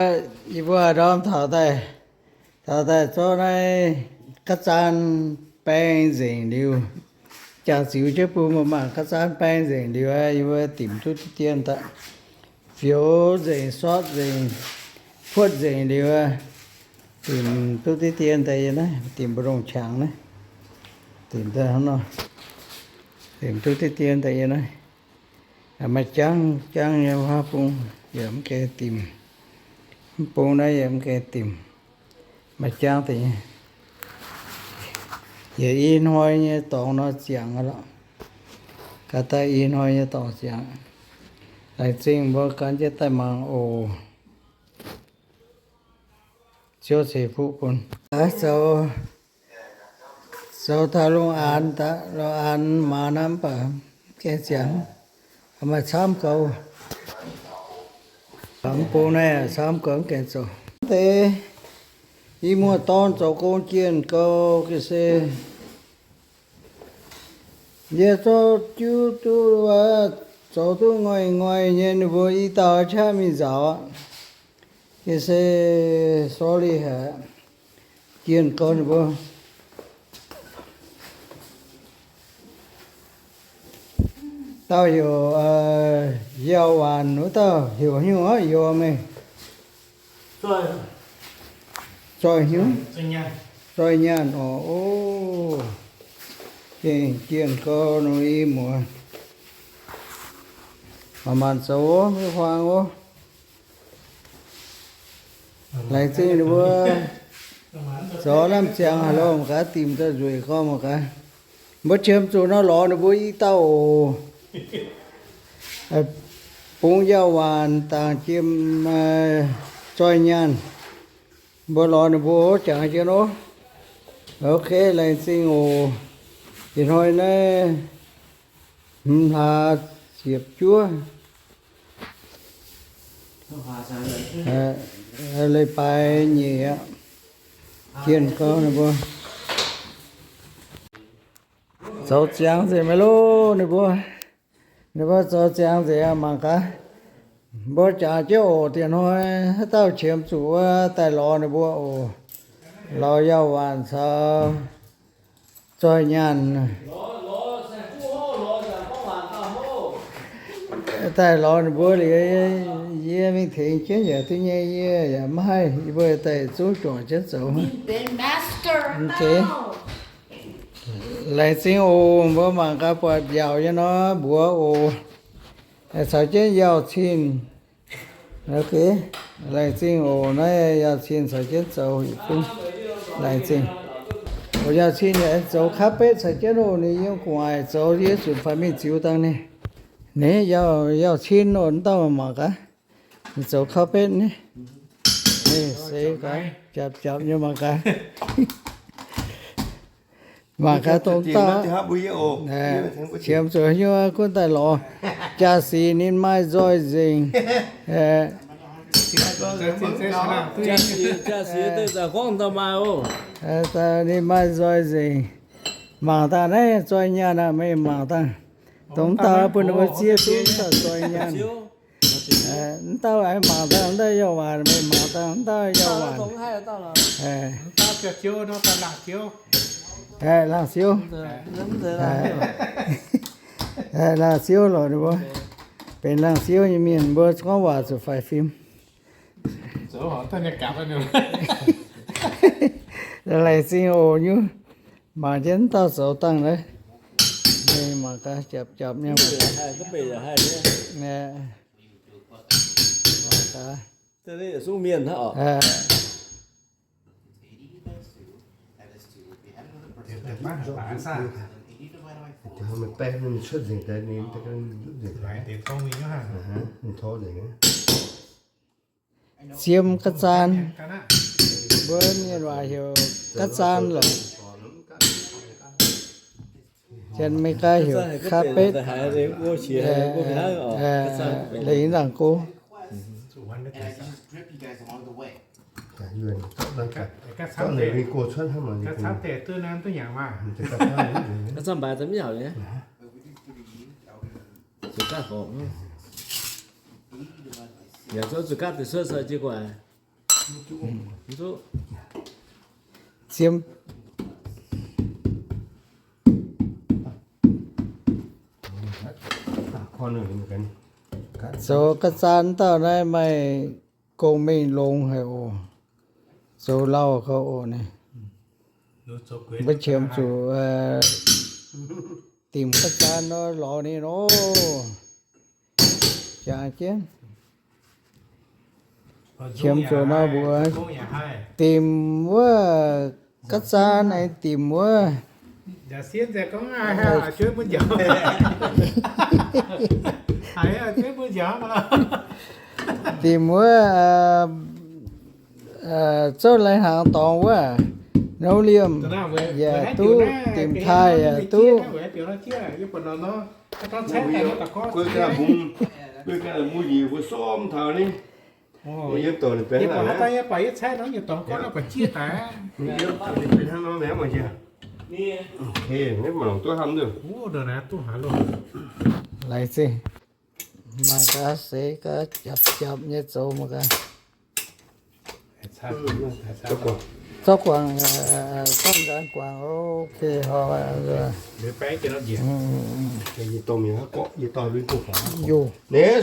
Yie mbuo ndorm taux daaih, taux daaih zorqv naaiv ga'zaan baeng nzengc liuz, jangx ziux jienv bun mbuo mangc ga'zaan baeng nzengc liuz, yie mbuo dimc duqv diqv dien daaih, fioux nzengc, sortv nzengc, puotv nzengc liuz, dimc duqv diqv dien daaih yie naaiv, dimc mbu'ndongx qangx naaiv, dimc daaih hnangv nor, dimc duqv diqv dien daaih yie naaiv. Maaih jangv, jangv nyei huaav bung yaac mv gaengh dimc. Mv bung naaiv yaac mv gaengh dimc. Maaih jangv deix nyei. Yietc i hnoi nyei dorngx nor ziangx lorqc. Gaax daaih i hnoi nyei dorngx ziangx. Laengz zingh mbuo gan jienv daaih mangc oc. Ziouv ceix fuqv bun. Zoux, zoux taux lungh aanx daaih, lungh aanx maaz naaiv mv baac gaengh ziangx, maaih camv gaux. Mv bung naaiv camv gaux mv gaengh zoux. Deix i muoz-dorn zoux gong jienh gaux ga'sie. Yie zorqv jiuv duqv, zoux duqv ngoic ngoic nyei, ninh mbuo i dauh qaqv mingh nzaaux aqv. Yie se sorry haic, jienh gaux ninh mbuo. Dauh heuc Yauh Waanc, wuov dauh heuc haaix nyungc oc, heuc meih? Zoih hnyouv, Zoih Nyaanh oc. Ov, gengh jienh gaux nor i muoz. Manc-manc zoux ov, maiv huaang ov. Laengz zingh ninh mbuo zoux lamh ziangx haaix lorh mangc gaax, dimc daaih nzueic gorngv mangc gaax. Mbuo qiemx zuqc nor lorz ninh mbuo i dauh oc. Bungx Yauh Waanc dangc jiem Zoih Nyaanh. Mbuo lorz ninh mbuo jangx jienv ov. Ok, laengz zingh oc. Ih hnoi naaiv hmz hlaax ziepc juov, leiz-baaix nyeic aqv. Jienh gaux ninh mbuo zoux ziangx nzengc maiv loh, ninh mbuo, ninh mbuo zoux ziangx nzengc aqv. Mangc gaax, mbuo jangx jienv oc. Diex hnoi haaix dauh qiemx zuqc wuov daaih lorz ninh mbuo oc. Lorz Yauh Waanc caux Zoih Nyaanh daaih lorz ninh mbuo liuz, yie mingh tengx jienv yaac duqv nyei, yie yaac maiv haih, yie mbuo daaih zungv juangc jienv zoux. Laengz zingh oc. Mbuo mangc gaax, buatc mbiaauc nyei nor mbuox oc. Caux jienv Yauh Cin. Ok, laengz zingh oc. Naaiv Yauh Cin caux jienv zoux yietc zungv. Laengz zingh oc. Yauh Cin yaac zoux carpet caux jienv oc. Ninh yiem gu'nguaaic zoux, yie zunc faix mingh ziux dangh ninh. Naaiv Yauh Cin oc, dauh mangc gaax. Ninh zoux carpet ni. Seix gaax, japc japc nyei mangc gaax. Mangc gaax dongh dauh qiemx zuqc haaix nyungc gunv daaih lorz. Jaa-sic ninh maaih nzoih nzengc. Ninh maaih nzoih nzengc. Mangc dangh naaiv Zoih Nyaanh aac, meih mangc dangh. Dongh dauh bun ninh mbuo zieqv duqv dauh Zoih Nyaanh. Mv dauh aengx mangc dangh, mv dauh Yauh Waanc, meih mangc dangh, mv dauh Yauh Waanc. Laangh siouv. Laangh siouv lorqc ninh mbuo. Benx laangh siouv nyei mienh, mbuo gorngv waac zuqc faix fim. Laengz zingh oc nyungc. Mangc jienv dauh zoux dangh naaiv. Mangc gaax, japc japc nyei. Mangc gaax. Ziem ga'zaan, mbuo mienh waac heuc ga'zaan lorqc. Janx Meigaa heuc carpet. Lengc nzaangc go. Ga'zaan mbaix za'mv yaac zuqc gaav horpc. Yaac zuqc gaav deix cuotv sai jiez guaic. Ziem. Zoux ga'zaan dauh naaiv maaih gong-mengh longx haic oc. Zoux lauh gauh oc naaiv. Mbuo qiemx zuqc dimc ga'zaan nor lorz ninh oc. Jangx jienv. Qiemx zuqc nor mbuox dimc wuov ga'zaan aengx dimc wuov. Dimc wuov zouv lai-hnaangx dorngx wuov, nov liemh yaac duqv, dimc taaih yaac duqv. Laengz zingh. Mangc gaax, seix gaax, japc japc nyei zoux mangc gaax. Zorqv guangc, zorqv nqaang guangc, ok, hov. Naaiv,